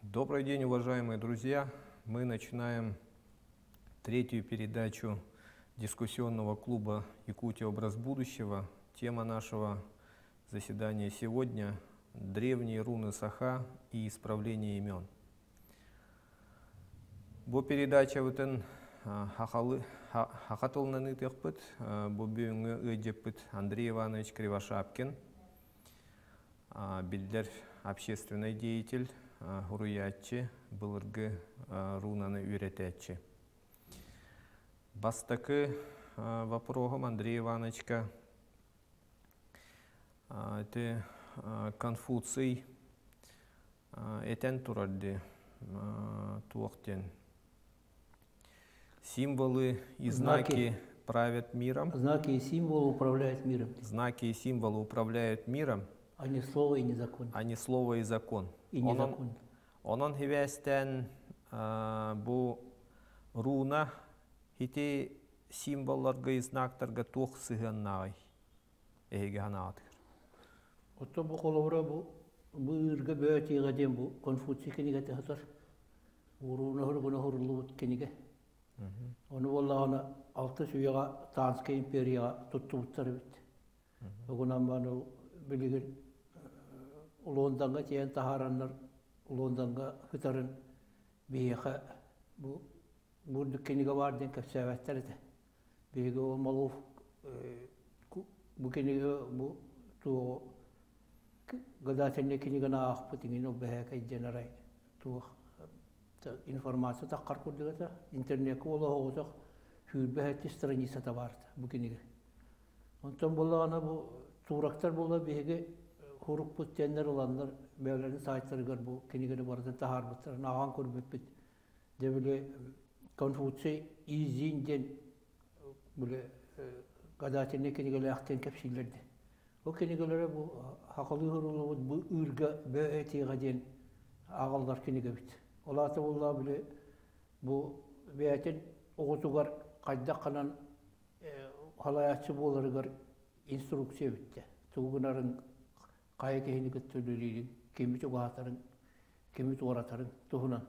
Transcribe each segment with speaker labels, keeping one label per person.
Speaker 1: Добрый день, уважаемые друзья. Мы начинаем третью передачу дискуссионного клуба «Якутия. Образ будущего». Тема нашего заседания сегодня – древние руны Саха и исправление имен. Бу передачабытын саха тылынан ыытыахпыт. Бу бүгүҥҥү ыалдьыппыт Андрей Иванович Кривошапкин, биллэр общественный деятель, суруйааччы, былыргы рунаны үөрэтээччи. Бастакы вопроһум Андрей Ивановичка ити Конфуций этэн турар дии туох диэн символы и знаки правят миром.
Speaker 2: Знаки и символы управляют миром.
Speaker 1: Знаки и символы управляют миром.
Speaker 2: А не слово и не закон.
Speaker 1: А не слово и закон.
Speaker 2: И не закон.
Speaker 1: Онон сибээстээн бу руна ити символларга и знактарга туох сыһыаннааҕый эһиги санааҕытыгар?
Speaker 2: Оттон бу холобура бу бу ыырга бөөтиэҕэ диэн бу Конфуций кинигэтэ сытар. Ууруна суругуна суруллубут кинигэ. Ону буоллаҕына алтыс үйэҕэ Танскай империяҕа туттубуттар эбит. Тугунан баны билигин Лондоҥҥа тиийэн таһаараннар Лондоҥҥа сытарын биһиэхэ бу бурдук кинигэ баар диэн кэпсээбэттэр этэ. Биһиги ол Малов бу кинигэ бу туоҕу гадательнай кинигэни аахпыт иҥин ол бэһээкэй диэн арай туох информация таххар курдук этэ. Интернеккэ олоһоҕутох 27 страницата баар бу кинигэ. Онтон буоллаҕына бу туурактар буола биһиги хурукпут диэннэр ыланнар бэйэлэрин сайтарыгар бу кинигэни барытын таһаарбыттарын ааҕан көрбүппүт. Дьэ били Конфуций Изин диэн били гадательнай кинигэлээх диэн кэпсииллэр дии. Ол кинигэлэрэ бу сахалыы суруллубут бу ыырга бөө этиэҕэ диэн ааҕаллар кинигэбит. Ол аата буоллаҕа били бу бэйэтин оҕотугар хайдах ханан халайааччы буоларыгар инструкция бүттэ. Тугу гынарын, хайа киһини кытта үлэлиирин, кими чугаһатарын, кими туоратарын туһунан.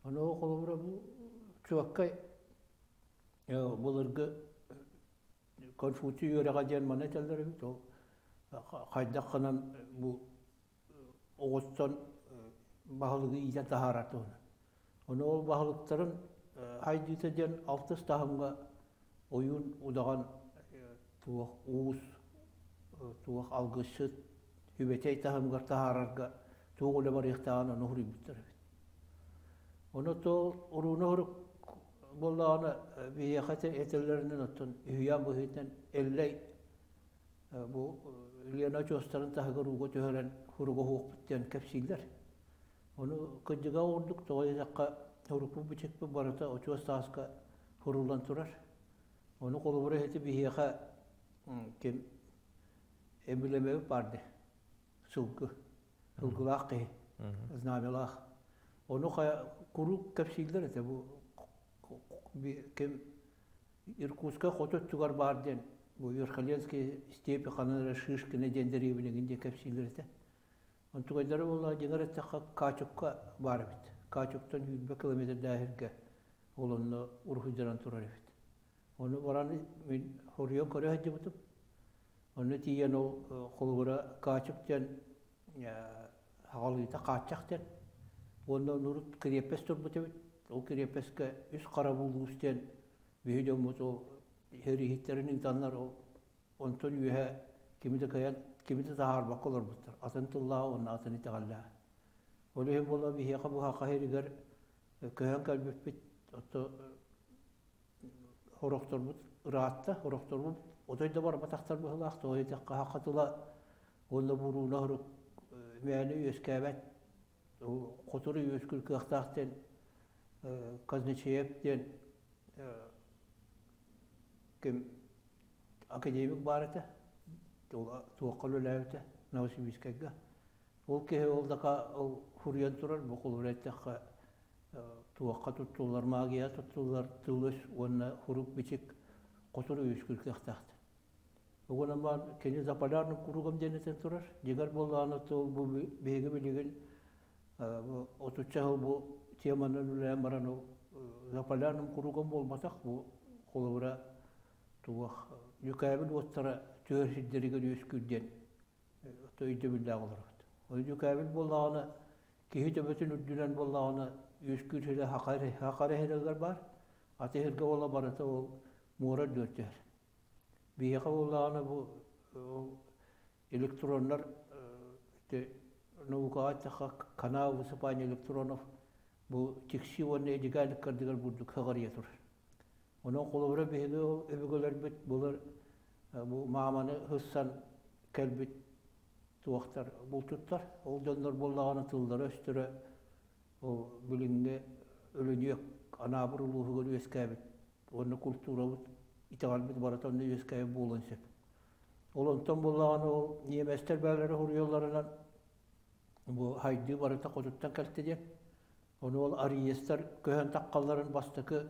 Speaker 2: Ону холобура бу чуоккай былыргы Конфуций үөрэҕэ диэн маны этэллэр эбит. Ол хайдах гынан бу оҕустан баһылыгы иитэн таһаарар туһунан. Ону ол баһылыктарын хайдыыта диэн алтыс таһымҥа ойуун удаҕан туох уус, туох алгысчыт, үбэтэй таһымыгар таһаарарга туох үлэ барыахтааҕын ону суруйбуттар эбит. Ону тол урууна урук буоллаҕына биһиэхэ этэллэринэн оттон үһүйээн быһыытынан Эллэй бу Лена очуостарын таһыгар ууга түһэрэн суруга уһуохпут диэн кэпсииллэр. Ону кырдьыга ордук тоҕо диэтэххэ урукку бичикпит барыта очуос тааска суруллан турар. Ону холобура ити биһиэхэ ким эмблемэбит баар дии сылгы, сылгылаах киһи, знамялаах. Ону хайа куруук кэпсииллэр этэ бу ким Иркутскай хоту өттүгэр баар диэн бу Верхоленские степи ханан эрэ Шишкина диэн дэриэбинэгин диэн кэпсииллэр этэ. Онтукайдара буоллаҕа дьиҥэр эттэххэ Качукка баар эбит. Качуктан 20 километрдээһиргэ ол онно уруһуйданан турар эбит. Ону баран мин хоруйан көрө сылдьыбытым. Онно тиийэн ол холобура Качук диэн аҕалыыта хааччах диэн уонна урут кириэппэс турбут эбит. Ол кириэппэскэ үс хара булуус диэн биһи дьоммут ол сэрииһиттэрин ыытаннар ол онтон үөһэ кими да кыайан кими да таһаарбакка олорбуттар. Атын тыллаах уонна атын итэҕэллээх. Ол иһин буолла биһиэхэ бу саха сиригэр көһөн кэлбиппит отто Сорохторбут ыраатта, сорохторбут отой да барбатахтар быһыылаах, тоҕо диэтэххэ саха тыла уонна бурууна сорук мээнэ үөскээбэт, хотуру үөскүүр кыахтаах диэн Казначеев диэн ким академик баар этэ, туохха үлэлээбитэ Новосибирскайга. Ол киһи ол дака ол суруйан турар, бу холобура эттэххэ туохха туттуллар, магия туттуллар тыл-өс уонна сурук-бичик хотур үөскүүр кыахтаахтар. Уонна баар кини заполярным кругом диэн этэн турар. Дьиҥэр буоллаҕына тыл бу биһиги билигин Бу отучча сыл бу теманан үлэлээн баран ол Заполярным кругом буолбатах бу холобура туох дьүкээбил уоттара түһэр сирдэригэр үөскүүр диэн өйдөбүллээх олоробут. Ол дьүкээбил буоллаҕына киһи төбөтүн үрдүнэн буоллаҕына үөскүүр сирэ Хакара сиригэр баар, аты сиргэ буола барыта ол муора үрдүгэр түһэр. Биһиэхэ буоллаҕына бу электроннар наукаҕа эттэххэ канал высыпания электронов бу тикси уонна эдигаан ыккардыгар бурдук саҕарыйа турар. Онон холобура биһиги ол өбүгэлэрбит былыр бу мааманы сыссан кэлбит туохтар бултуттар. Ол дьоннор буоллаҕына тыллара-өстөрө ол билиҥҥи Өлүнүөк Анаабыр улууһугар үөскээбит уонна культурабыт итэҕэлбит барыта онно үөскээбит буолуон сөп. Ол онтон буоллаҕына ол ньиэмэстэр бэйэлэрэ суруйалларынан бу хайдыы барыта хотуттан кэлтэ диэн. Ону ол ариестар көһөн таххалларын бастакы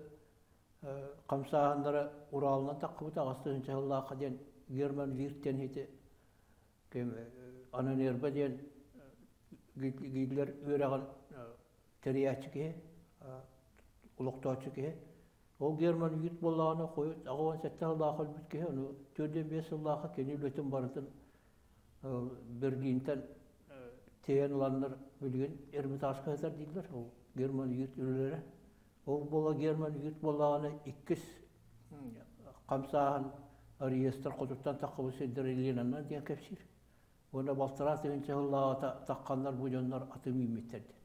Speaker 2: хамсааһыннара Уралынан таххыбыта аҕыс тыһыынча сыллаахха диэн Герман Вирт диэн ити ким Ананерба диэн Гитлер үөрэҕин тэрийээччи киһи, олохтооччу киһи. Ол Герман Вирт буоллаҕына хойут 87 сыллаах өлбүт киһи, ону 45 сыллаахха кини үлэтин барытын Берлинтэн тиэйэн ыланнар билигин Эрмитажка сытар дииллэр, ол Герман Вирт үлэлэрэ. Ол буола Герман Вирт буоллаҕына иккис хамсааһын реестр хотуттан таххыбыт сирдэр Ленаннан диэн кэпсиир. Уонна балтараа тыһыынча сыллааҕыта тахханнар бу дьоннор аты мииммиттэр диэн.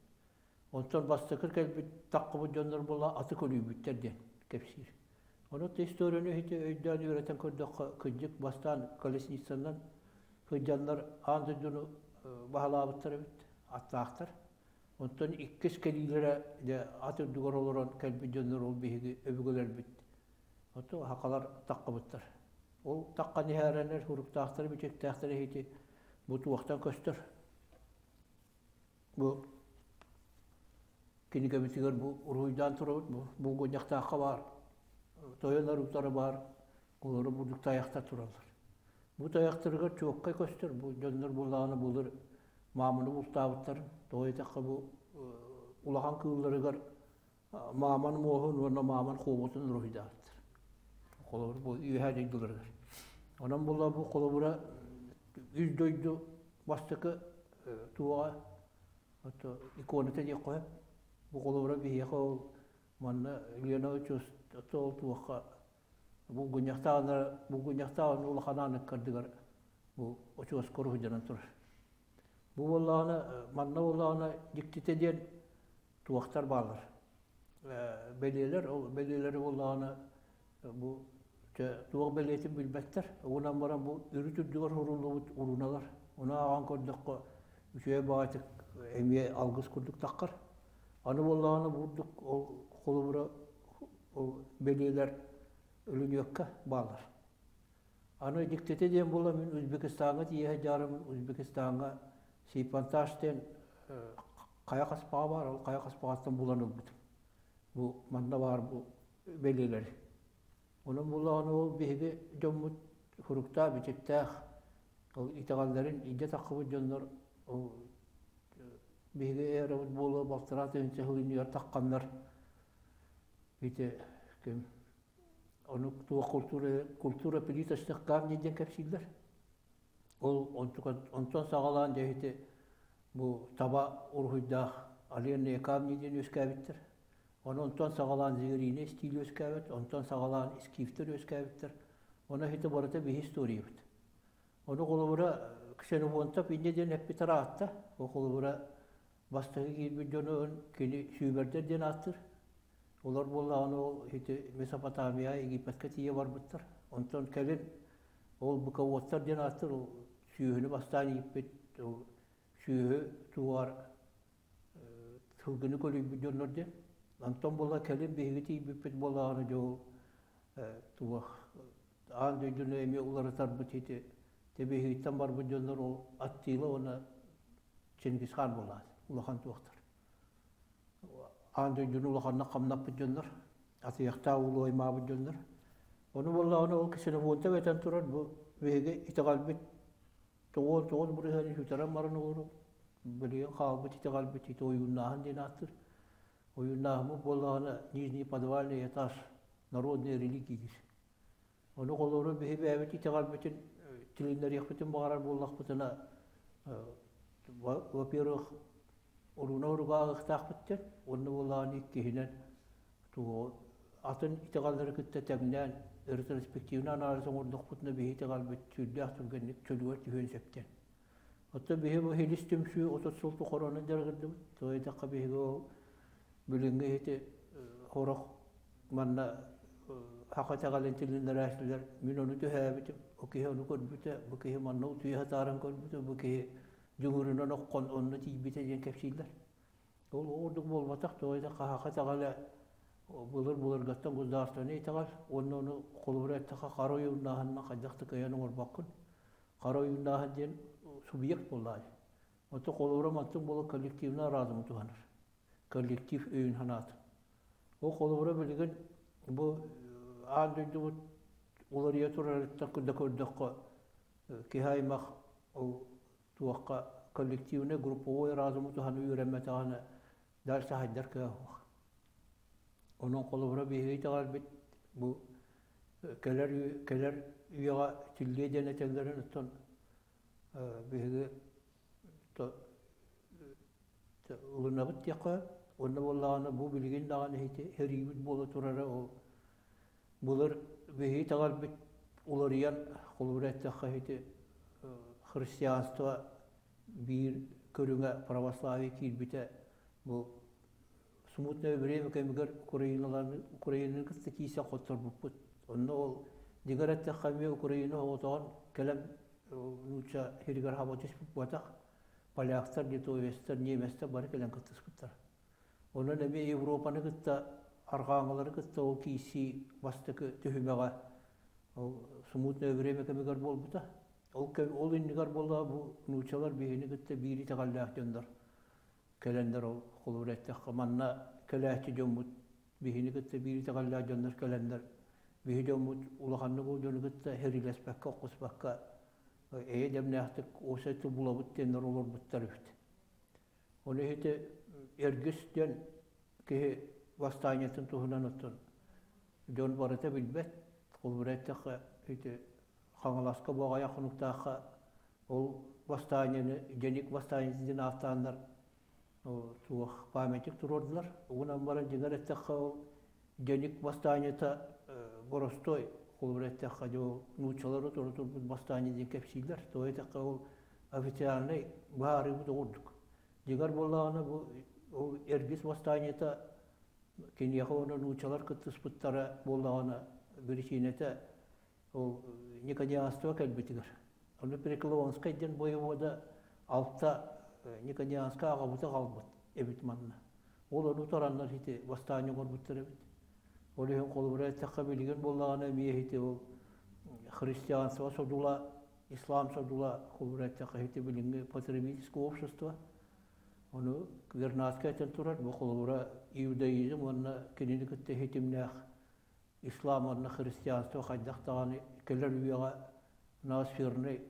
Speaker 2: Онтон бастакы кэлбит таххыбыт дьоннор буола аты көлүйбүттэр диэн кэпсиир. Онон историяны иһити өйдөөн үөрэтэн көрдөххө, кырдьык бастаан колесницанан сылдьаннар аан дойдуну баһылаабыттар эбит, аттаахтар. Онтон иккис кэлиилэрэ дьэ ат үрдүгэр олорон кэлбит дьоннор ол биһиги өбүгэлэрбит. Оттон хахалар таххыбыттар. Ол таххан иһээрэннэр суруктаахтары, бичиктээхтэри иһити бу туохтан көстөр. Бу кинигэбитигэр бу уруһуйдаан турабыт, бу булгунньахтаахха баар, тойон оруктара баар, олору бурдук тайахтар тураллар. Бу тайахтарыгар чуоккай көстөр, бу дьоннор буоллаҕына былыр мааманы бултаабыттарын, тоҕо диэтэххэ бу улахан кыылларыгар мааман муоһун уонна мааман хуоботун уруһуйдаабыттар. Холобур бу үөһээ дойдуларыгар. Онон буолла бу холобура үс дойду бастакы туоҕа иконата диэххэ бу холобура биһиэхэ ол манна Лена Очуос ол туохха булгунньахтааҕына булгунньахтааҕын улахан аан ыккардыгар бу очуоска уруһуйданан турар. Бу буоллаҕына манна буоллаҕына дьиктитэ диэн туохтар бааллар. Бэлиэлэр ол бэлиэлэри буоллаҕына бу туох бэлиэтин билбэттэр. Уонан баран бу үрүт үрдүгэр суруллубут уруналар. Ону ааҕан көрдөххө үчүгэй баҕайытык эмиэ алгыс курдук таххар. Аны буоллаҕына бурдук ол холобура ол бэлиэлэр Өлүнүөккэ бааллар. Аны дьиктитэ диэн буолла мин Узбекистаҥҥа тиийэ сылдьарым Узбекистаҥҥа Сейпантаж диэн хайа хаспаҕа баар, ол хайа хаспаҕаттан булан ылбытым. Бу манна баар бу бэлиэлэри. Онон буллаҕына ол биһиги дьоммут суруктаах, бичиктээх ол итэҕэллэрин илдьэ таххыбыт дьоннор ол биһиги эрабыт буолуо балтараа тыһыынча сыл иннигэр тахханнар ити ким ону туох культура культура плиточных камней диэн кэпсииллэр. Ол онтон саҕалаан дьэ ити бу таба уруһуйдаах оленные камни диэн үөскээбиттэр. Ону онтон саҕалаан звериный стиль үөскээбит, онтон саҕалаан скифтэр үөскээбиттэр. Ону ити барыта биһи историябыт. Ону холобура Ксенофонтов инньэ диэн эппит ыраатта. Ол холобура бастакы киирбит дьону кини сүүмэрдэр диэн ааттыыр. Олор буоллаҕына ол ити Месопотамия, Египетка тиийэ барбыттар. Онтон кэлин ол быководтар диэн ааттыыр ол сүөһүнү бастаан ииппит, ол сүөһү туоҕар сылгыны көлүйбүт дьоннор диэн. Онтон буола кэлин биһиги тиийбиппит буоллаҕына дьэ ол туох аан дойдуну эмиэ уларытарбыт ити тэбиһииттэн барбыт дьоннор ол Аттила уонна Чингисхан буолаат улахан туохтар. Аан дойдуну улаханнык хамнаппыт дьоннор, атыйахтаах улуу аймаабыт дьоннор. Ону буоллаҕына ол Ксенофонтов этэн турар бу биһиги итэҕэлбит тоҕуон тоҕус бырыһыаны сүтэрэн баран олору. Билигин хаалбыт итэҕэлбит ити ойууннааһын диэн ааттыыр. Ойууннааһыммыт буоллаҕына нижний подвальный этаж народной религии диир. Ону холобура биһи бэйэбит итэҕэлбитин тилиннэриэхпитин баҕарар буоллахпытына, во-первых, уруна уруга ааҕыахтаахпыт диэн, уонна буоллаҕына иккиһинэн тугу атын итэҕэллэри кытта тэҥнээн ретроспективный анализ оҥордохпутуна биһи итэҕэлбит сүрдээх түргэнник чөлүгэр түһүөн сөп диэн. Оттон биһи бу Хилис түмсүү 30 сыл тухары дьарыгырдыбыт. Тоҕо диэтэххэ биһиги ол билиҥҥи ити сорох манна саха итэҕэлин тилиннэрээччилэр мин ону түһээбитим, бу киһи ону көрбүтэ, бу киһи манна утуйа сатаарын көрбүтэ, бу киһи дьуҥурунан оххон онно тиийбитэ диэн кэпсииллэр. Ол ордук буолбатах, тоҕо диэтэххэ саха итэҕэлэ былыр-былыргаттан государственнай итэҕэл уонна ону холобура эттэххэ хара ойууннааһынынан хайдах да кыайан оҥорбоккун. Хара ойууннааһын диэн субъект буоллаҕа дии. Оттон холобура мантан буола коллективнай разуму туһанар. Коллектив өйүн санаатын. Ол холобура билигин бу аан дойдубут уларыйа турарыттан да көрдөххө киһи аймах ол туохха коллективнай групповой разуму туһаныы үөрэммэтэҕинэ дальше хайдар кыаҕа суох. Онон холобура биһиги итэҕэлбит бу кэлэр кэлэр үйэҕэ тиллиэ диэн этэллэрин оттон биһиги ылынабыт диэххэ уонна буоллаҕына бу билигин даҕаны ити сэриибит буола турара ол былыр биһиги итэҕэлбит уларыйан холобура эттэххэ ити христианство биир көрүҥэ православие киирбитэ бу смутное время кэмигэр Украиналары Украинаны кытта киирсэн хотторбуппут. Онно ол дьиҥэр эттэххэ эмиэ Украина оҕотоҕун кэлэн нуучча сиригэр хаба түспүт буотах. Поляктар, литовецтар, немецтэр бары кэлэн кыттыспыттар. Онон эмиэ Европаны кытта арҕааҥылары кытта ол киирсии бастакы түһүмэҕэ ол смутное время кэмигэр буолбута. Ол, ол иннигэр буолла бу нууччалар биһини кытта биир итэҕэллээх дьоннор кэлэннэр ол холобур эттэххэ манна кэлээччи дьоммут биһини кытта биир итэҕэллээх дьоннор кэлэннэр биһи дьоммут улаханнык ол дьону кытта сэриилэспэккэ оххуспакка эйэ дэмнээхтик уопсай булабыт диэннэр олорбуттар эбит. Ону иһити Эргис диэн киһи восстаниетын туһунан оттон дьон барыта билбэт. Холобура эттэххэ ити Хаҥаласка Буоҕайа хонуктаахха ол восстаниены Деник восстаниетын диэн ааттааннар туох памятник туруордулар. Угунан баран дьиҥэр эттэххэ ол Деник восстаниета боростой холобура эттэххэ дьэ ол нууччалары тура турбут восстание диэн кэпсииллэр. Тоҕо эттэххэ ол официальнай быһаарыыбыт оҕурдук. Дьиҥэр буоллаҕына бу ол Эргис восстаниета киниэхэ уонна нууччалар кыттыспыттара буоллаҕына биричиинэтэ ол Никонианство кэлбитигэр. Ону Преклонскай диэн воевода алта Никонианска аҕабыты аҕалбыт эбит манна. Ол ону тараннар ити восстание оҥорбуттар эбит. Ол иһин холобура эттэххэ билигин буоллаҕына эмиэ ити ол христианство содула, ислам содула холобура эттэххэ ити билиҥҥи потребительское общество. Ону Вернадскай этэн турар бу холобура иудаизм уонна кинини кытта ситимнээх ислам уонна христианство хайдах даҕаны кэлэр үйэҕэ ноосфернай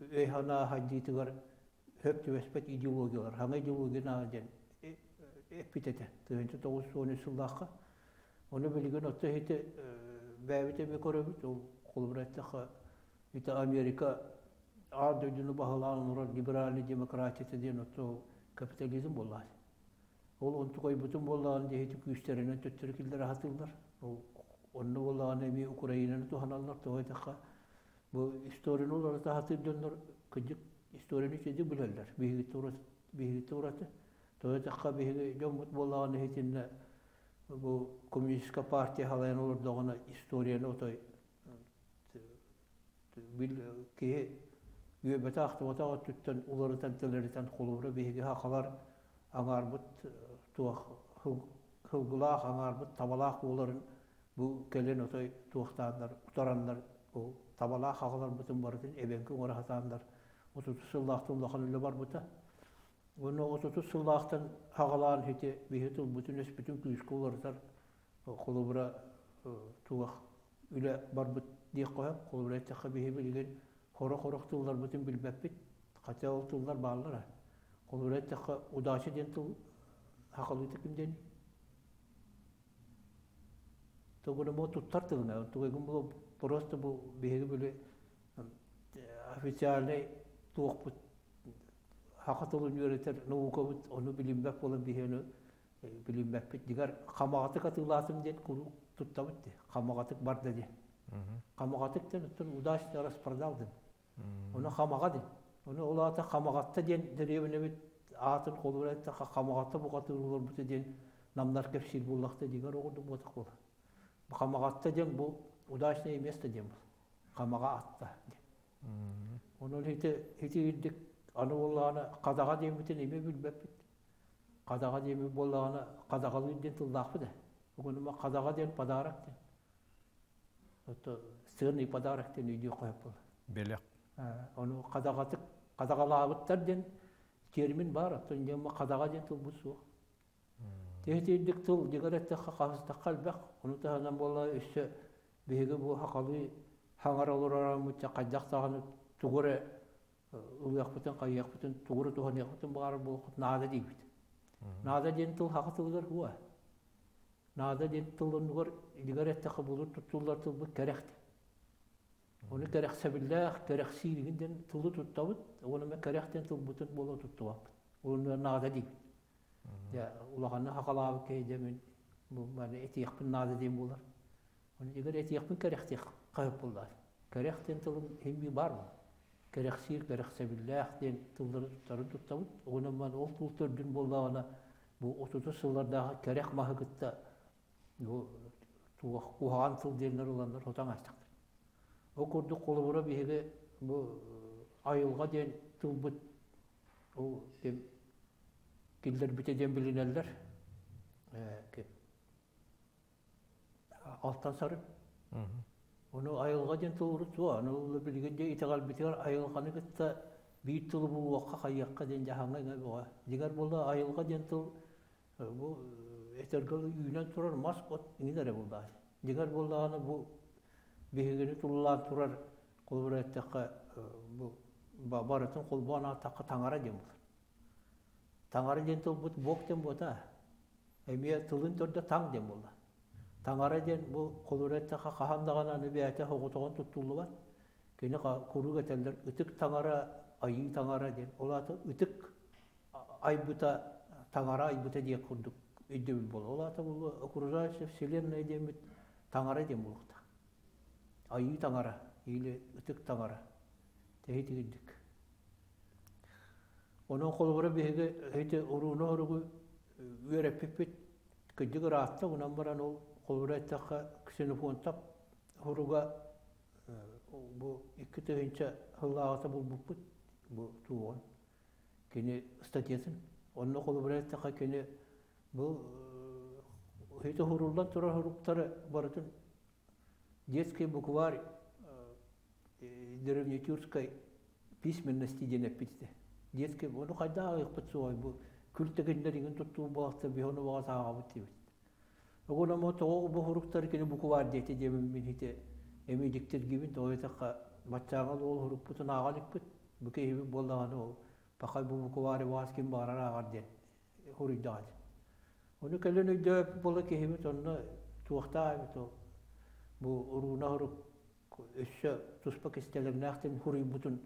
Speaker 2: өй-санаа сайдыытыгар сөп түбэспэт идеологиялар, саҥа идеология наада диэн эппит этэ 1913 сыллаахха. Ону билигин оттон ити бэйэбит эмиэ көрөбүт, ол холобура эттэххэ ити Америка аан дойдуну баһылаан олорор либеральный демократията диэн оттон капитализм буоллаҕа. Ол онтукайбытын буоллаҕына диэки күүстэринэн төттөрү киллэрэ сатыыллар. Ол онно буоллаҕына эмиэ Украинаны туһаналлар. Тоҕо диэтэххэ, бу историяны уларыта сатыыр дьоннор кырдьык историяны үчүгэйдик билэллэр. Биһигиттэн ураты, биһигиттэн ураты. Тоҕо диэтэххэ, биһиги дьоммут буоллаҕына итиннэ бу коммунистическай партия салайан олордоҕуна историяны отой киһи үөйбэтэх-ахтыбатах өттүттэн уларытан тэлэритэн холобура биһиги сахалар аҥаарбыт туох сылгылаах аҥаарбыт табалаах буоларын бу кэлин отой туохтааннар утараннар ол табалаах аҕаларбытын барытын эбэҥки оҥоро сатааннар 30 сыллаахтан улахан үлэ барбыта. Уонна 30 сыллаахтан аҕалаан ити биһи тылбытын-өспүтүн күүскэ уларытар холобура туох үлэ барбыт диэх хоһо. Холобура эттэххэ биһи билигин сорох-сорох тылларбытын билбэппит. Хотя ол тыллар бааллара. Холобура эттэххэ, удача диэн тыл сахалыыта ким диэний? Тугу туттар тылына, тугу бу просто бу биһиги били официальный туохпут саха тылын үөрэтэр наукабыт ону билиммэт буолан биһиги ону билиммэппит. Дигэр хамаҕатык атыылаатым диэн куруук туттабыт дии. Хамаҕатык барда диэн. Хамаҕатык диэн оттон удачно распродал диэн. Ону хамаҕа диэн. Ону ол аата Хамаҕатта диэн дэриэбинэбит аатын холобура эттэххэ Хамаҕатта бухатыыр олорбута диэн намнар кэпсиир буоллахта дигэр оҕурдук буотах буолар. Хамаҕатта диэн бу удачное место диэн был. Хамаҕа атта диэн. Онон ити ити ирдик аны буоллаҕына хадаҕа диэммитин эмиэ билбэппит. Хадаҕа диэммит буоллаҕына хадаҕалыыр диэн тыллаахпыт ээ. Бүгүн хадаҕа диэн подарок диэн. Ото сыанный подарок диэн өйдүөх хөп буолар.
Speaker 1: Бэлэх.
Speaker 2: Ону хадаҕатык хадаҕалаабыттар диэн термин баар, оттон дьоммо хадаҕа диэн тылбыт суох. Тиһитирдик тыл дигэр эттэххэ хаһыстахха элбэх. Ону таһынан буолла өссө биһиги бу хахалыы хаҥар олорораммытча хайдах даҕаны тугу эрэ ылыахпытын, хайыахпытын, тугу эрэ туһаныахпытын баҕарар буолуохпут наада диибит. Наада диэн тыл хаха тылыгар уа. Наада диэн тыл оннугар илигэр эттэххэ булур туттуллар тылбыт кэрэх. Ону кэрэхсэбиллээх, кэрэхсииригин диэн тылы туттабыт, уонна кэрэх диэн тылбытын буола туттубаппыт. Уонна наада диибит. Дьэ, улаханнык хахалаабыт киһи дьэ мин бу маны этиэхпин наада диэн буолар. Ону дьигэр этиэхпин кэрэхтиэх хаһыт буоллар. Кэрэх диэн тылым иһин баар буол. Кэрэхсиир, кэрэхсэбиллээх диэн тыллары туттарын туттабыт. Онон маны ол тыл төрдүн буоллаҕына бу отутус сыллардааҕы кэрэх маһы кытта бу туох куһаҕан тыл диэннэр ыланнар сотон аастахтар. Ол курдук холобура биһиги бу айылҕа диэн тылбыт ол ким киллэрбитэ диэн билинэллэр. Ким Алтан сары. Ону айылҕа диэн тыл урут суох. Аны билигин дьэ итэҕэлбитигэр айылҕаны кытта биир тылы булуохха, хайыахха диэн дьаһаҥҥа иҥэ бөҕө. Дьиҥэр буолла айылҕа диэн тыл бу этэргэ үүнэн турар мас от иҥин эрэ буоллаҕа. Дьиҥэр буоллаҕына бу биһигини туллаан турар холобура эттэххэ бу барытын холбоон ааттахха таҥара диэн буолар. Таҥара диэн тылбыт Бог диэн буота. Эмиэ тылын төрдө таҥ диэн буолла. Таҥара диэн бу холобура эттэххэ хаһан даҕаны аны бэйэтэ соҕотоҕун туттуллубат. Кини куруук этэллэр ытык таҥара, айыы таҥара диэн. Ол аата ытык айбыта, таҥара айбыта диэх курдук өйдөбүл буолар. Ол аата буолуо окружающая вселенная диэммит таҥара диэн буолуохтаах. Айыы таҥара или ытык таҥара. Тэһитигирдик. Онон холобура биһиги ити урууну оругу үөрэппиппит кырдьык ыраатта, онон баран ол холобура эттэххэ Ксенофонтов хоруга бу 2000 сыллааҕыта булбуппут бу туоҕун кини статьятын. Онно холобура эттэххэ кини бу ити хуруллан турар хоруктары барытын детский букварь древнетюркской письменности диэн эппит этэ. Детский ону хайдах ааҕыахпыт суоҕай бу күл тегиннэригин туттуу буолахта биһи ону баҕас ааҕабыт диэбит. Огономо тоҕо бу хоруктары кини букварь диэтэ диэбин мин ити эми дьиктиргибин тоҕо диэтэххэ баччааҕа ол хорукпутун ааҕа иликпит. Бу киһибит буоллаҕына ол пахай бу буквари баҕас ким баҕарар ааҕар диэн хоруйдаҕа дии. Ону кэлин өйдөөбүт буола киһибит онно туохтаах эбит ол бу урууна хорук өссө туспа кистэлэҥнээх диэн хоруйбутун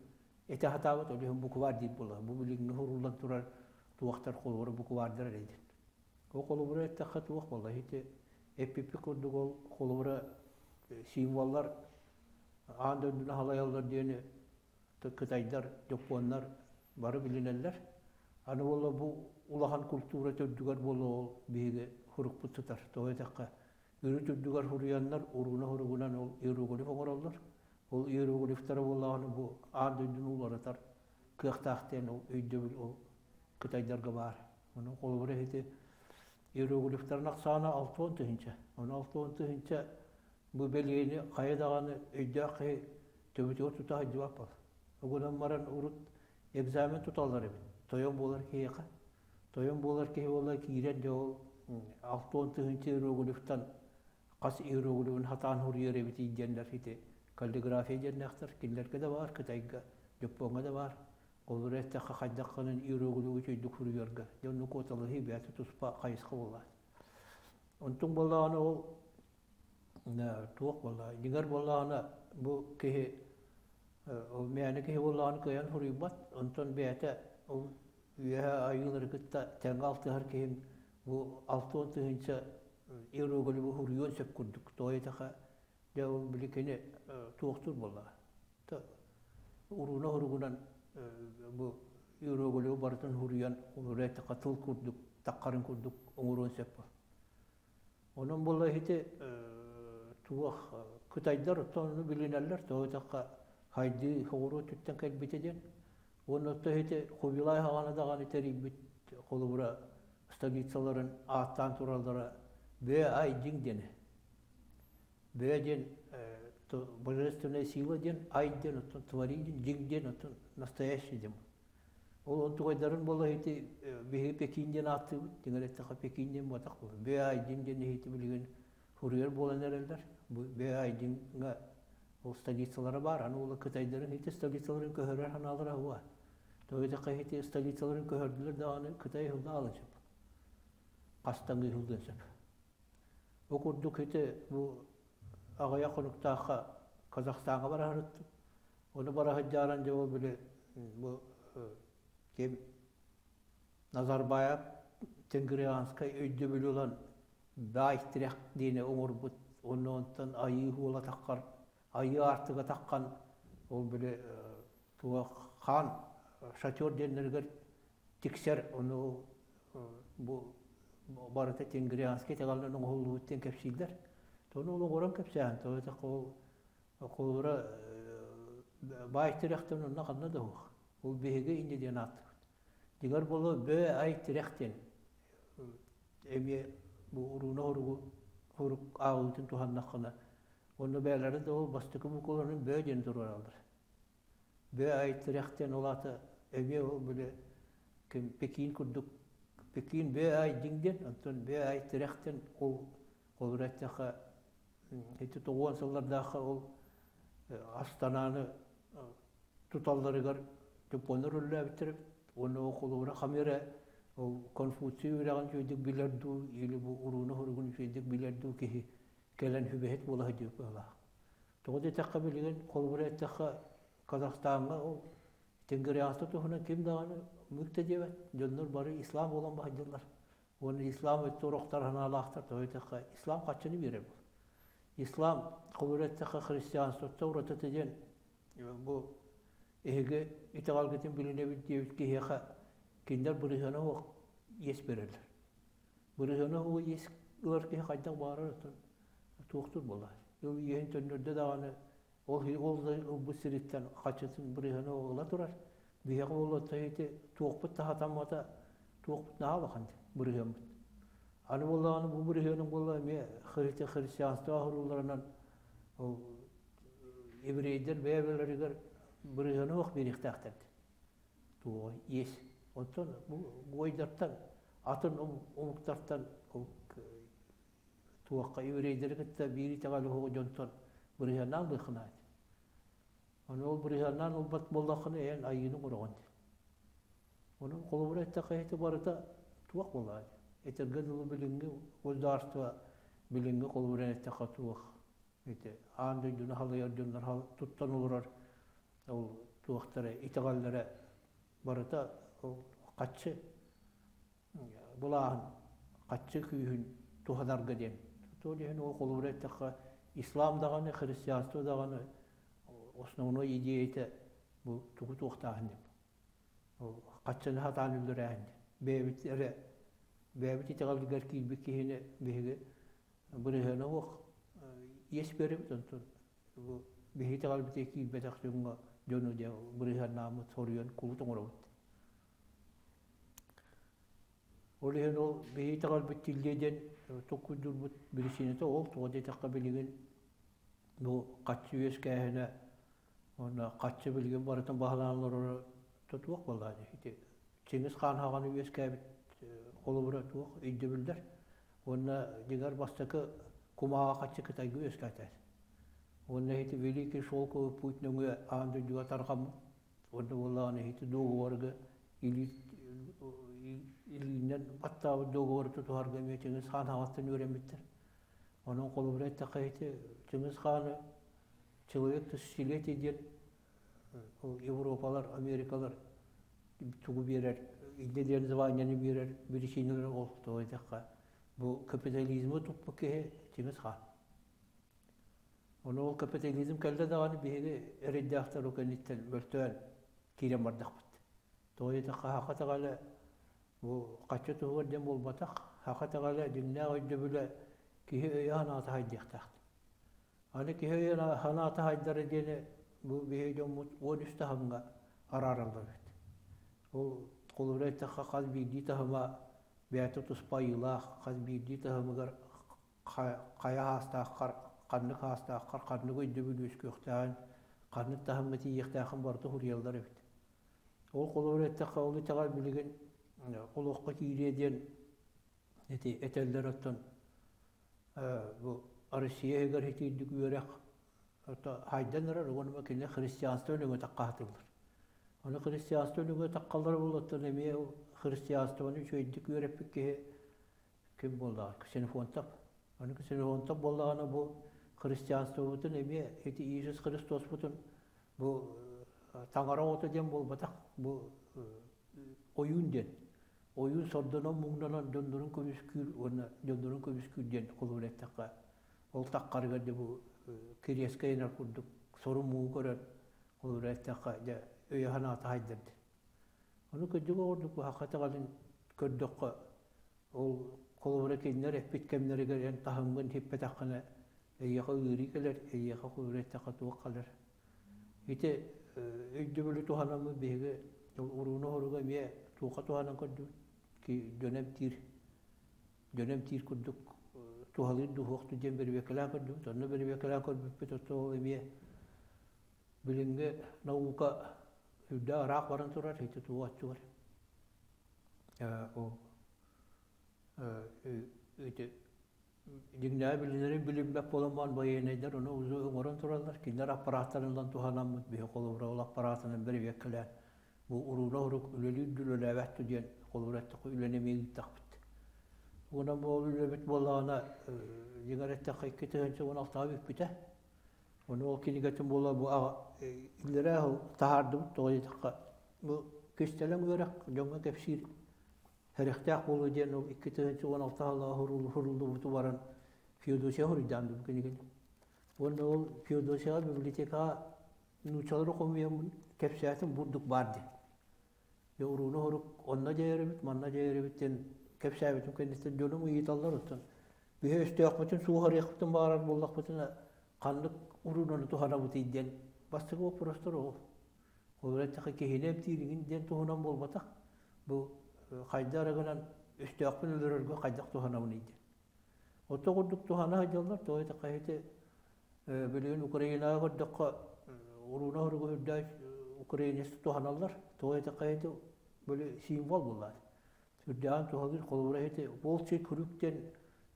Speaker 2: этэ сатаабыт, ол иһин букварь диир буолла. Бу билиҥҥи хоруллан турар туохтар холобура буквардар эрэ диэн. Ол холобура эттэххэ туох буолла? Ити эппиппит курдук ол холобура символлар аан дойдуну халайаллар диэни кытайдар, дьоппуоннар бары билинэллэр. Аны буолла бу улахан культура төрдүгэр буолла ол биһиги хурукпут сытар. Тоҕо диэтэххэ, үрүт үрдүгэр хуруйаннар урууна хуругунан ол иероглиф оҥороллор. Ол иероглифтара буоллаҕына бу аан дойдуну уларытар кыахтаах диэн ол өйдөбүл ол кытайдарга баар. Ону холобура ити иероглифтарын ахсаана 60 тыһыынча. Ону 60 тыһыынча бу бэлиэни хайа даҕаны өйдөөх киһи төбөтүгэр тута сылдьыбат буолар. Угунан баран урут экзамен туталлар эбит. Тойон буолар киһиэхэ. Тойон буолар киһи буолла киирэн дьэ ол 60 тыһыынча иероглифтан хас иероглифын хатаан суруйар эбитий диэннэр ити каллиграфия диэннээхтэр. Кинилэргэ да баар, Кытайга, Дьоппуоҥҥа да баар. Холобура эттэххэ хайдах гынан иероглифы үчүгэйдик суруйарга. Дьэ онно куоталаһыы бэйэтэ туспа хайысха буоллаҕа. Онтуҥ буоллаҕына ол туох буолла дьиҥэр буоллаҕына бу киһи ол мээнэ киһи буоллаҕына кыайан суруйбат. Онтон бэйэтэ ол үөһэ айыылары кытта тэҥҥэ алтыһар киһим бу 60 000 иероглифы суруйуон сөп курдук. Тоҕо диэтэххэ дьэ ол били кини туохтуур буоллаҕа. Урууна уругунан бу иероглифы барытын суруйан олору эттэххэ тыл курдук таххарын курдук оҥоруон сөп буол. Онон буолла ити туох кытайдар оттон ону билинэллэр, тоҕо диэтэххэ хайдыы соҕуруу өттүттэн кэлбитэ диэн. Уонна оттон ити Хубилай хаҕана даҕаны тэрийбит холобура столицаларын ааттаан тураллара Бөө Айдиҥ диэни. Бөө диэн божественная сила диэн, ай диэн, оттон твори диэн, дьиҥ диэн, оттон настоящий диэн. Ол онтугайдарын буола ити биһиги Пекин диэн ааттыыбыт, дьиҥэр эттэххэ Пекин диэн буотах буолар. Бөө Айдин диэн иһити билигин суруйар буолан эрэллэр. Бу Бөө Айдиҥҥа ол столицалара баар, аны ол кытайдарын ити столицаларын көһөрөр санаалара уа. Тоҕо диэтэххэ ити столицаларын көһөрдүлэр даҕаны Кытай ыһылла аалан сөп. Хастан ыһыллыан сөп. Бу курдук ити бу аҕыйах хонуктаахха Казахстаҥҥа бара сырыттым. Ону бара сылдьааран дьэ ол били бу ким Назарбаев Тенгрианскай өйдөбүлү ылан баай тирэх диэни оҥорбут уонна онтон айыы уола таххар айыы аартыга таххан ол били туох хаан шатер диэннэригэр тиксэр ону бу барыта Тенгрианскай итэҕэлинэн оҥоһуллубут диэн кэпсииллэр. Тону ол оҥорон кэпсээн, тоҕо этэх ол холобура баай тирэхтэн онно ханна да суох. Ол биһиги инньэ диэн ааттыыбыт. Дьиҥэр буолуо бөө ай тирэх диэн эмиэ бу урууна хоругу хорук ааҕыытын туһаннаххына уонна бэйэлэрэ да ол бастакы букваларын бөө диэн туруораллар. Бөө ай тирэх диэн ол аата эмиэ ол били ким Пекин курдук Пекин бөө ай дьиҥ диэн онтон бөө ай тирэх диэн ол холобура эттэххэ ити тоҕуон сыллардаахха ол Астананы туталларыгар японнар үлэлээбиттэр уонна ол холобура хамыра ол Конфуций үөрэҕин үчүгэйдик билэр дуу или бу урууну хоругун үчүгэйдик билэр дуу киһи кэлэн сүбэһит буола сылдьыбыт быһыылаах. Тоҕо диэтэххэ билигин холобура эттэххэ Казахстаҥҥа ол Тенгрианство туһунан ким даҕаны мык да диэбэт. Дьоннор бары ислам буолан баһыйдыллар. Уонна ислам өттө орохтор санаалаахтар. Тоҕо диэтэххэ ислам хаччыны биэрэр буол. Ислам холобура эттэххэ христианствоттан уратыта диэн бу эһиги итэҕэлгитин билинэбит диэбит киһиэхэ кинилэр бырыһыана суох иэс берэллэр. Бырыһыана суох иэс ылар киһи хайдах баҕарар оттон туохтуур буоллаҕай. Ол иэһин төннөрдө даҕаны ол ол да ылбыт сириттэн хаччытын бырыһыана ыла турар. Биһиэхэ буолуоттан ити туохпут да сатаммата туохпут наһаа улахан бырыһыаммыт. Аны буоллаҕына бу бырыһыаның буолла эмиэ христианство оһорууларынан ол еврейдэр бэйэ-бэйэлэригэр бырыһыаны суох биэриэхтээхтэр туоҕа иэс. Онтон бу гойдартан атын омуктартан ол туохха еврейдэри кытта биир итэҕэл уһугу дьонтон бырыһыаннаан ылыаххынаат. Аны ол бырыһыаннаан ылбат буоллаххына эн айыыны оҥороҕун диэн. Онон холобура эттэххэ ити барыта туох буоллаҕай? Этэргэ дылы билиҥҥи государство билиҥҥи холобура эттэххэ туох ити аан дойдуну халыйар дьоннор туттан олорор ол туохтара итэҕэллэрэ барыта ол хаччы былааһын хаччы күүһүн туһанарга диэн. То иһин ол холобура эттэххэ ислам даҕаны христианство даҕаны основной идеята бу тугу туохтааһын диэн. Хаччыны сатаан үллэрээһин бэйэбит эрэ бэйэбит итэҕэлигэр киирбит киһини биһиги бырыһыана суох иэс биэрэбит онтон бу биһиги итэҕэлбитигэр киирбэтэх дьоҥҥо дьону дьэ бырыһыаннааммыт соруйан кулут оҥоробут. Ол иһин ол биһиги итэҕэлбит тиллиэ диэн толкуйдуурбут биричиинэтэ ол тоҕо диэтэххэ билигин бу хаччы үөскээһинэ Уонна хаччы билигин барытын баһылаан олороро туох буоллаҕа дии. Ити Чингис хаан хаҕаны үөскээбит холобура туох өйдөбүллэр. Уонна дьиҥэр бастакы кумааҕы хаччы Кытайга үөскээтэ. Уонна ити Великий шелковый путь нөҥүө аан дойдуга тарҕаммыт. Уонна буоллаҕына ити договорга илиинэн баттаабыт договору тутуһарга эмиэ Чыҥыс Хаан аҕаттан үөрэммиттэр. Онон холобура эттэххэ ити Чыҥыс Хааны человек тысячелетий диэн ол Европалар, Америкалар тугу биэрэр, инньэ диэн званиены биэрэр биричиинэлэрэ ол тоҕо диэтэххэ бу капитализмы туппут киһи Чыҥыс Хаан. Ону ол капитализм кэллэ даҕаны биһиги эрэйдээхтэр ол кэнниттэн мөлтөөн киирэн бардахпыт. Тоҕо диэтэххэ саха итэҕэлэ бу хаччы туһугар диэн буолбатах, саха итэҕэлэ дьиҥнээх өйдөбүлэ киһи өйө-санаата хайдыахтаах. Аны киһи өйө-санаата хайдара диэни бу биһиги дьоммут 13 таһымҥа араараллар эбит. Ол холобура эттэххэ хас биирдии таһыма бэйэтэ туспа айыылаах, хас биирдии таһымыгар хайа аастааххар, ханнык аастааххар ханнык өйдөбүл үөскүөхтээҕин, ханнык таһымҥа тиийиэхтээххин барыта суруйаллар эбит. Ол холобур эттэххэ, ол итэҕэл билигин олоххо киириэ диэн ити этэллэр оттон бу Россия иһигэр итиирдик үөрэх хайдан эрэр уонна кини христианство өлүҥэ таккаһатыллар. Ону христианство өлүҥэ таккаллара буолуоттан эмиэ христианствоны үчүгэйдик үөрэппит киһи ким буоллаҕа Ксенофонтов. Аны Ксенофонтов буоллаҕына бу христианствобытын эмиэ ити Иисус Христоспутун бу таҥара оҕото диэн буолбатах, бу ойуун диэн. Ойуун сордонон муҥнанан дьоннорун көмүскүүр уонна дьоннорун көмүскүүр диэн холобур эттэххэ, ол таххарыгар дьэ бу кириэскэ ыйанар курдук сору-муҥу көрөн холобур эттэххэ дьэ өйө-санаата хайдар диэн. Ону кырдьык оҕордук быһахха итэҕэлин көрдөххө Ол холобура кинилэр эппит кэмнэригэр эн таһымҥын иһиппэтэххинэ, эйиэхэ ыарыы кэлэр, эйиэхэ холобура эттэххэ туох кэлэр. Ити өйдөбүлү туһанаммыт биһиги урууну-оһоруга эмиэ туохха туһанан көрдүбүт? Дьону эмтиир, дьону эмтиир курдук туһалыыр дуу, диэн бэрэбиэркэлээн көрдүбүт. Онно бэрэбиэркэлээн көрбүппүт, оттон ол эмиэ билиҥҥи наука сүрдээх ыраах баран турар, ити туох оччугар. Ол ити дьиҥнээҕи билинэрин билиммэт буолан баран байыаннайдар ону оҥорон тураллар. Кинилэр аппарааттарынан туһанаммыт биһи холобура ол аппараатынан бэрэбиэркэлээн бу урууна урук үлэлиир да үлэлээбэт да диэн холобура эттэххэ үлэни эмиэ ыыттахпыт. Уонна бу ол үлэбит буоллаҕына дьиҥэр эттэххэ 2016 бүппүтэ. Ону ол кинигэтин буола бу иллэрээ сыл таһаардыбыт тоҕо диэтэххэ бу кистэлэҥ үөрэх дьоҥҥо кэпсиир сэрэхтээх буолуо диэн ол 2016 сыллааҕы суруллубуту баран Феодосия суруйдаан бу кинигэни. Уонна ол Феодосияҕа библиотекаҕа нууччалары хомуйаммын кэпсээтим бурдук баар диэн. Дьэ урууну хорук онно дьайарыбыт, манна дьайарыбыт диэн кэпсээбитим кэнниттэн дьонум ыйыталлар оттон биһи өстөөхпүтүн суоһарыахпытын баҕарар буоллахпытына ханнык уруунаны туһанабытый диэн бастакы боппуруостар ол. Ол эттэххэ киһини эмтииригин диэн туһунан буолбатах. Бу хайда эрэ гынан өстөөхпүн өлөрөргө хайдах туһанабыный диэн. Отто курдук туһана сылдьаллар, тоҕо диэтэххэ ити билигин Украинаҕа көрдөххө урууна хоругу үрдээх украинец туһаналлар. Тоҕо диэтэххэ ити били символ буоллаат. Үрдээҕин туһалыыр холобура ити волчий круг диэн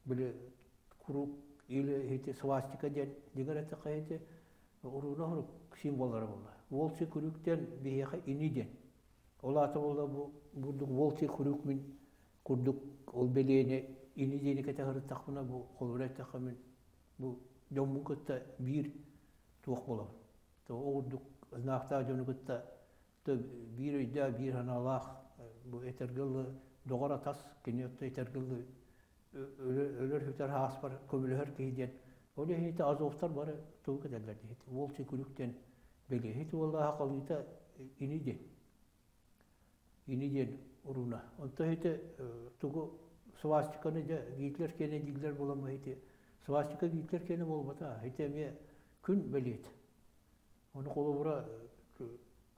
Speaker 2: били круг или ити свастика диэн дьиҥэр эттэххэ ити урууна хорук символлара буолла. Волчий круг диэн биһиэхэ ини диэн. Ол аата буолла бу бурдук волчий круг мин курдук ол бэлиэни ини диэни кэтэһэрыттахпына бу холобура эттэххэ мин бу дьоммун кытта биир туох буолабын. Ол курдук знаахтаах дьону кытта биир өйдөөх, биир санаалаах бу этэргэ дылы доҕор атас, кини отто этэргэ дылы өлөр-сүтэр ааспар көмөлөһөр киһи диэн. Ол иһин азовтар бары тугу кэтэллэр диэхит. Волчий күлүк диэн бэлиэһит уоллааха халыыта ини диэн. Ини диэн уруна. Онто ити тугу свастиканы дьэ Гитлер киэнэ дииллэр буолан ити свастика Гитлер киэнэ буолбата. Ити эмиэ күн бэлиэт. Ону холобура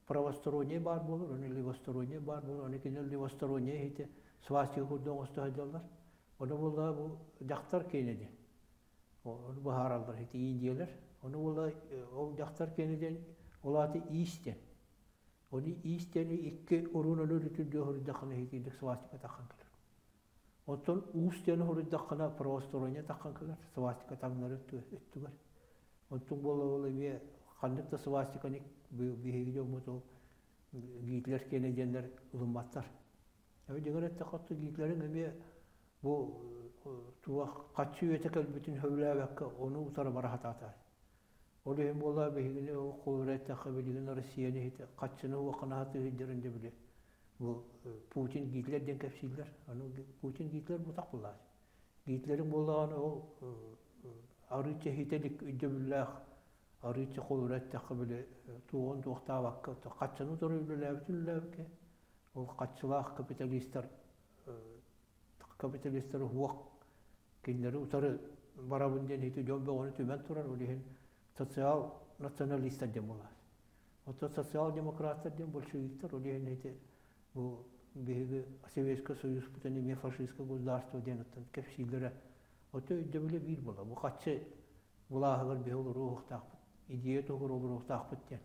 Speaker 2: правосторонняй баар буолар, ону левосторонняй баар буолар, ону кинилэр левосторонняй иһити свастика курдук оҥосто сылдьаллар. Ону буолла бу дьахтар киэнэ диэн. Ону быһаараллар ити индиялар. Ону буолла ол дьахтар киэнэ диэн ол аата иис диэн. Ону иис диэни икки уруун өлөр үтүрдүө хоруйдаххына иһитиирдик свастика таххан кэлэр. Оттон уус диэн хоруйдаххына правосторонняй таххан кэлэр, свастика таҥнары өттүгэр. Онтуҥ буола-буола эмиэ ханнык да свастиканы биһиги дьоммут ол Гитлер киэнэ диэннэр ылымматтар. Дьиҥэр эттэххэ Гитлерин эмиэ бу туох хаччы үйэтэ кэлбитин сөбүлээбэккэ ону утары бара сатаата. Ол иһин буолла биһигини холобура эттэххэ билигин Россияны иһитэ хаччыны уоххана сатыы сылдьарын дьэ били бу Путин Гитлер диэн кэпсииллэр. Аны Путин Гитлер бутах буллаат. Гитлерин буоллаҕына ол арыычча иһитэ илик өйдөбүллээх арыычча холобура эттэххэ били туоҕун туохтаабакка хаччыны утары үлэлээбитин үлэлээбиккэ ол хаччылаах капиталистар капиталистары уох кинилэри утары барабын диэн ити дьон бөҕөнү түмэн турар ол иһин социал националистар диэн буолар. Оттон социал-демократтар диэн большевиктар ол иһин ити бу биһиги Советский Союзпутун эмиэ фашистское государство диэн оттон кэпсииллэрэ ото өйдөбүлэ биир буола. Бу хаччы былааһыгар биһи олоруохтаахпыт, идея туһугар олоруохтаахпыт диэн.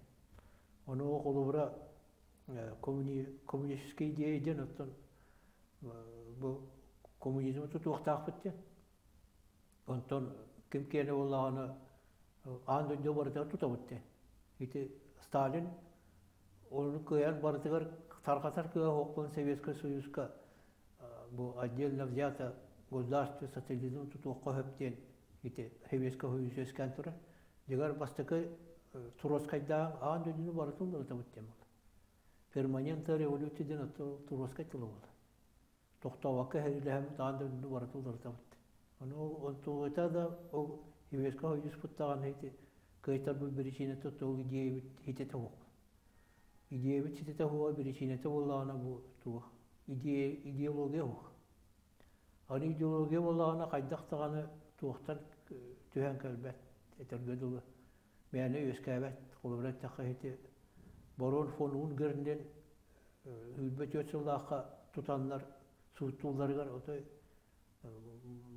Speaker 2: Ону холобура коммунистическая идея диэн оттон бу коммунизмы тутуохтаахпыт диэн. Онтон ким киэнэ буоллаҕына аан дойду барытыгар тутабыт диэн. Ити Сталин ону кыайан барытыгар тарҕатар кыаҕа суохпун Советскай Союзка бу отдельно взято государство социализм тутуохха сөп диэн ити Советскай Союз үөскээн турар. Дьиҥэр бастакы Туроскайдаах аан дойдуну барытын уларытабыт диэн буолла. Перманентная революция диэн Туроскай тыла буолла. Тохтообокко сэриилэһэммит аан дойдуну барытын уларытабыт. Ону онтугута да ол Советскай Союзпут даҕаны ити кыайтарбыт биричиинэтэ ол идиэйэбит ситэтэ суох. Идиэйэбит ситэтэ суоҕа биричиинэтэ буоллаҕына бу туох идея идеология суох. Аны идеология буоллаҕына хайдах даҕаны туохтан түһэн кэлбэт этэргэ дылы мээнэ үөскээбэт. Холобура эттэххэ ити Барон фон Унгерн диэн 24 сыллаахха тутаннар сууттуулларыгар отой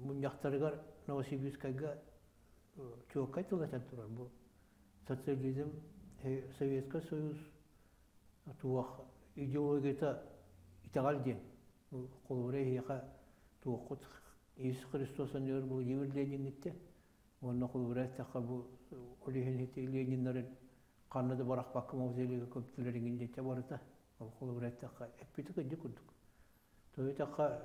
Speaker 2: мунньахтарыгар Новосибирскайга чуолкай тыл этэн турар. Бу социализм, Советский Союз туох идеологията итэҕэл диэн. Холобура эһиэхэ туоххут Иисус Христос анныгар Владимир Лениниттэн уонна холобура эттэххэ бу ол иһин ити Лениннарын ханна да барахпакка мавзолейга көмтүлэр иҥин диэччэ барыта. Ол холобура эттэххэ эппити кырдьык курдук. То эттэххэ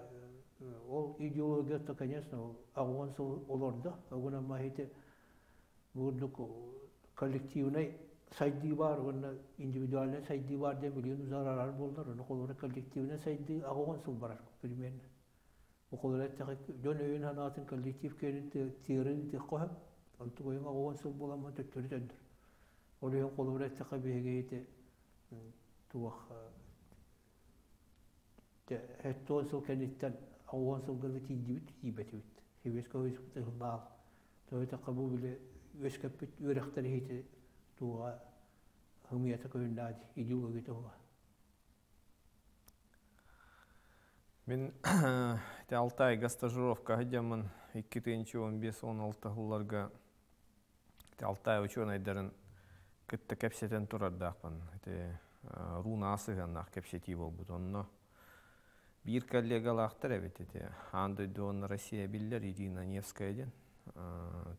Speaker 2: ол идеологията, конечно, ол аҕуон сыл олордо. Огунан ити бурдук коллективнай сайдыы баар уонна индивидуальнай сайдыы баар диэн билигин узарарар буоллар, ону холобура коллективнай сайдыы аҕуон сыл барар примерно. Бу холобура эттэххэ дьон өйүн санаатын коллектив киэнин тыырын тыахха сөп. Онтук өйүн аҕуон сыл буоламмын төттөрү төндөр. Ол иһин холобура эттэххэ биһиги ити туох 70 сыл кэнниттэн 10 сылга тиийдибит тиийбэтибит. Советскай Союзпут ыһыллаал. Тоҕо бу били үөскэппит үөрэхтэр иһити туоҕа хымыйата көһүннэҕэ идеология туһуга.
Speaker 1: Мин ити Алтайга стажировка сылдьаммын 2015-16 сылларга ити Алтай учуонайдарын кытта кэпсэтэн турардаахпын. Ити руна сыһыаннаах кэпсэтии буолбут. Онно биир коллегалаахтар эбит ити аан дойду уонна Россия биллэр Ирина Невская диэн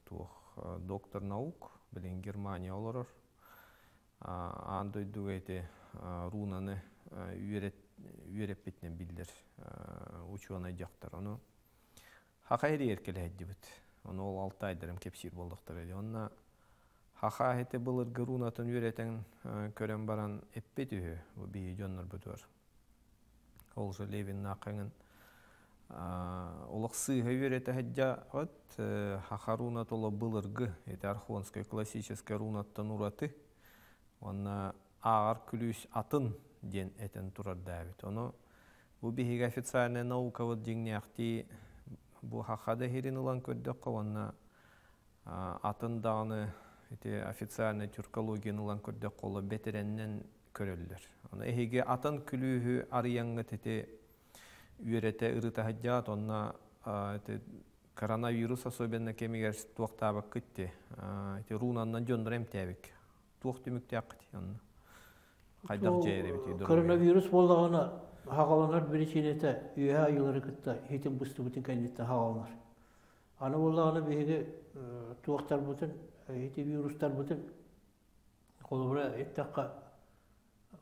Speaker 1: туох доктор наук, билин Германия олорор. Аан дойдуга ити рунаны үөрэппитинэн биллэр учуонай дьахтар. Ону Хаха эрийэр кэлэһэддибит. Ону ол алтайдарым кэпсиир буоллахтара дии. Онно хаха ити былыргы рунатын үөрэтэн көрөн баран эппит үһү бу биһи дьоннорбутугар. Ол же Левиннааххаҥын олох сыыһа үөрэтэ сылдьаҕыт хаха руната олох былыргы ити архонскай классическай рунаттан ураты уонна ааҕар күлүүс атын диэн этэн турардаабит. Ону бу биһиги официальная наукабыт дьиҥнээхтии бу хаха да иһирин ылан көрдөххө уонна атын даҕаны ити официальный тюркологияны ылан көрдөххө оло бэтэрэннэн көрөллөр. Аны эһиги атын күлүүһү арыйаҥҥыт ити үөрэтэ ырыта сылдьаат онно ити коронавирус особенно кэмигэр туохтаабаккыт ти ити руунаннан дьоннор эмтээбик туох түмүктээххит онно хайдах дьайар эбитий
Speaker 2: Коронавирус буоллаҕына хаҕаланар биричиинэтэ үөһэ айыылары кытта иһитин быстыбытын кэнниттэн хаҕаланар. Аны буоллаҕына биһиги туохтарбытын ити вирустарбытын холобура эттэххэ.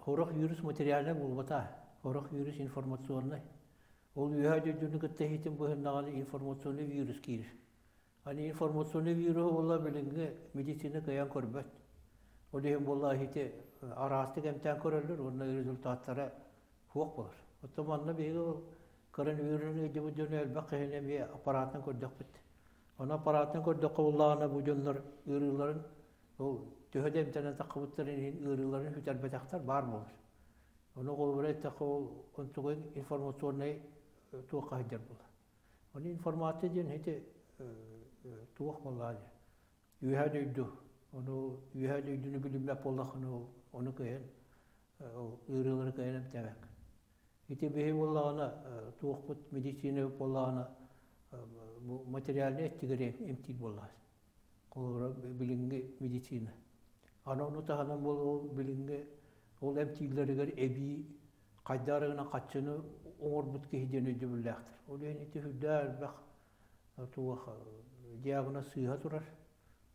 Speaker 2: Сорох вирус материальнай буолбата, сорох вирус информационнай. Ол үөһээ дойдуну кытта иһитин быһыннаҕына информационный вирус киирэр. Аны информационный вирус буолла билиҥҥи медицина кыайан көрбөт. Ол иһин буолла иһити араастык эмтээн көрөллөр уонна результаттара суох буолар. Оттон манна биһиги ол коронавируһун ыйдыбыт дьону элбэх киһини эмиэ аппаратынан көрдөхпүт. Ону аппаратынан көрдөххө буоллаҕына бу дьоннор ыарыыларын ол төһө да эмтэнэн таххыбыттарын иһин ыарыыларын сүтэрбэтэхтэр баар буолар. Ону холобура эттэххэ ол онтугун информационнай туохха сылдьар буолар. Ону информация диэн ити туох буоллаҕа дии. Үөһээ дойду. Ону үөһээ дойдуну билиммэт буоллаххына ол ону кыайан ол ыарыылары кыайан эмтээбэккин. Ити биһи буоллаҕына туохпут медицина буоллаҕына бу материальнай эттигэр эмтиир буоллаҕа. Холобура билиҥҥи медицина. Аны ону таһынан буол билиҥҥи ол эмтииллэригэр эбии хайдах эрэ гынан хаччыны оҥорбут киһи диэн өйдөбүллээхтэр. Ол иһин ити сүрдээх элбэх туох диагноз сыыһа турар.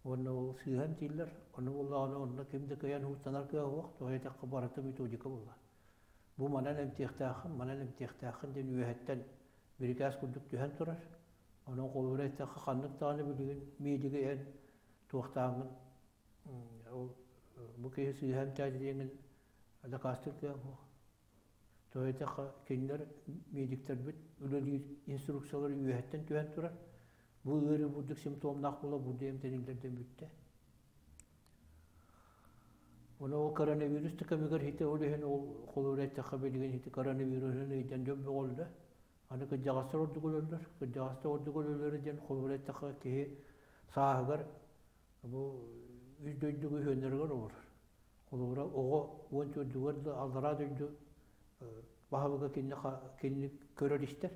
Speaker 2: Уонна ол сыыһа эмтииллэр. Ону буоллаҕына онно ким да кыайан уһуктанар кыаҕа суох. Тоҕо диэтэххэ барыта методика буолла. Бу манан эмтиэхтээххин, манан эмтиэхтээххин диэн үөһэттэн бирикээс курдук түһэн турар. Онон холобура эттэххэ ханнык даҕаны билигин медиги эн туохтааҥҥын ол бу киһи сыыһа эмтээтэ диэҥҥин дакаастыыр кыаҕыҥ суох. Тоҕо диэтэххэ кинилэр медиктэрбит үлэлиир инструкциялара үөһэттэн түһэн турар. Бу ыарыы бурдук симптомнаах буола бурдук эмтэниллэрдэн бүттэ. Ону ол коронавирус да кэмигэр ити ол иһин ол холобура эттэххэ билигин ити коронавируһун ыйдан дьон бөҕөллө. Аны кырдьаҕастар ордук өлөллөр. Кырдьаҕастар ордук өлөллөрө диэн холобура эттэххэ киһи сааһыгар бу үс дойдуга үһүөннэригэр олорор. Холобура оҕо 14-үгэр да аллараа дойду баһылыга кинини кинини көрөр-истэр.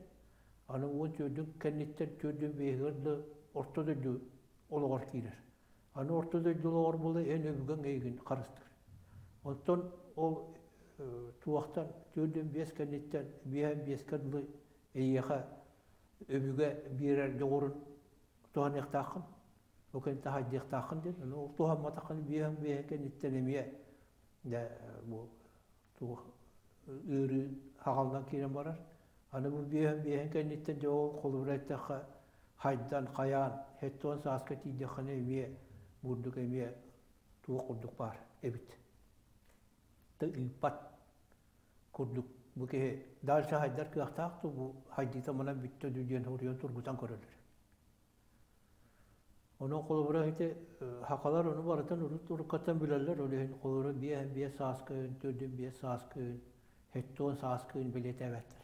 Speaker 2: Аны 14-үн кэнниттэн төрдүн биэһигэр да орто дойду олоҕор киирэр. Аны орто дойду олоҕор буола эн өбүгэҥ эйигин харыстыыр. Оттон ол туохтан 45 кэнниттэн 55-кэ дылы эйиэхэ өбүгэ биэрэр дьоҕурун туһаныахтааххын, ол кэнниттэн хайдыахтааххын диэн. Ону ол туһамматаххын 55 кэнниттэн эмиэ дьэ бу туох ыарыы хаҕаллан киирэн барар. Аны бу 55 кэнниттэн дьэ ол холобура эттэххэ хайдан, хайаан, 70 сааска тиийдэххинэ эмиэ бурдук эмиэ туох курдук баар эбит. Ыыппат курдук бу киһи дальше хайдар кыахтаах дуу, бу хайдыыта манан бүттэ дуу диэн суруйан тургутан көрөллөр. Онон холобура ити хакалар ону барытын урут уруккаттан билэллэр, ол иһин холобура 55 сааскын, 45 сааскын, 70 сааскын бэлиэтээбэттэр.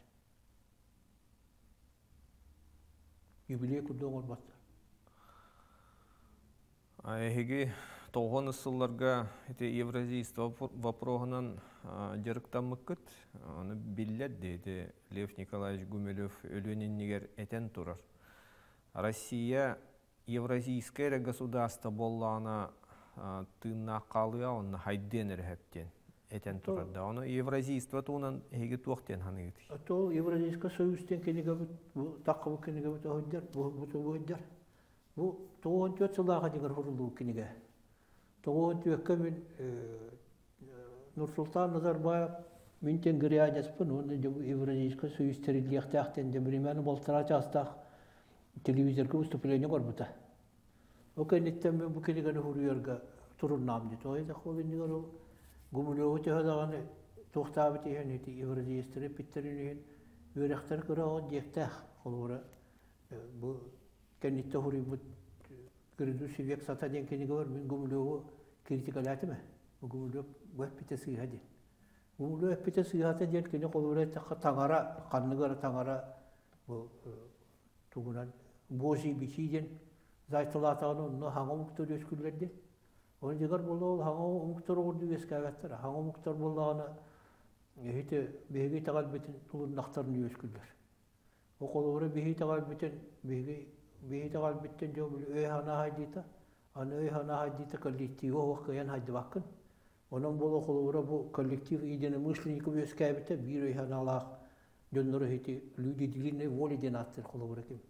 Speaker 2: Юбилей курдук оҥорботтор.
Speaker 1: Эһиги тоҕон сылларга ити евразийство вопроһунан дьарыктаммыккыт. Ону биллэр ити Лев Николаевич Гумилев өлүөн иннигэр этэн турар. Россия евразийскай эрэ государство буоллаҕына тыыннаах хаалыа онно хайдыан эрэ сөп диэн этэн турар да. Ону евразийство туһунан эһиги туох диэн саныыгытый?
Speaker 2: Ол Евразийскай союз диэн кинигэбит, бу таххыбыт кинигэбит оһойдор, бу бу Бу 94 сыллааҕы дьиҥэр суруллубут кинигэ. 94-кэ мин Нурсултан Назарбаев мин тенгрианецпын уонна Евразийскай союз тэриллиэхтээх диэн дьэ балтараа чаастаах телевизорга выступление көрбүтэ. Ол кэнниттэн мин бу кинигэни суруйарга туруннаам дии. Тоҕо диэтэххэ ол иннигэр ол Гумилеву төһө даҕаны туохтаабыт иһин ити евразиецтары эппиттэрин иһин үөрэхтэрэ кыра диэхтээх. Холобура бу кэнниттэн суруйбут «Грядущий век сата» диэн кинигэ бар, мин Гумилеву критикалаатым ээ. Гумилев бу эппитэ сыыһа диэн. Гумилев эппитэ сыыһата диэн кини холобура эттэххэ таҥара, ханнык эрэ таҥара бу тугунан Божий бичии диэн зайталаатаҕына онно хаҥа омуктар үөскүүллэр диэн. Оны дьыгар буолла ол хаҥа омуктар оҕурду үөскээбэттэр. Хаҥа омуктар буоллаҕына эһити биһиги итэҕэлбитин тулуннахтарын үөскүүллэр. Ол холобура биһи итэҕэлбитин биһиги биһи итэҕэлбиттэн дьон өй-санаа хайдыыта, аны өй-санаа хайдыыта коллективы оһох кыайан хайдыбаккын. Онон буола холобура бу коллектив единомышленников үөскээбитэ биир өй-санаалаах дьоннору ити люди длинной воли диэн ааттыыр холобура ким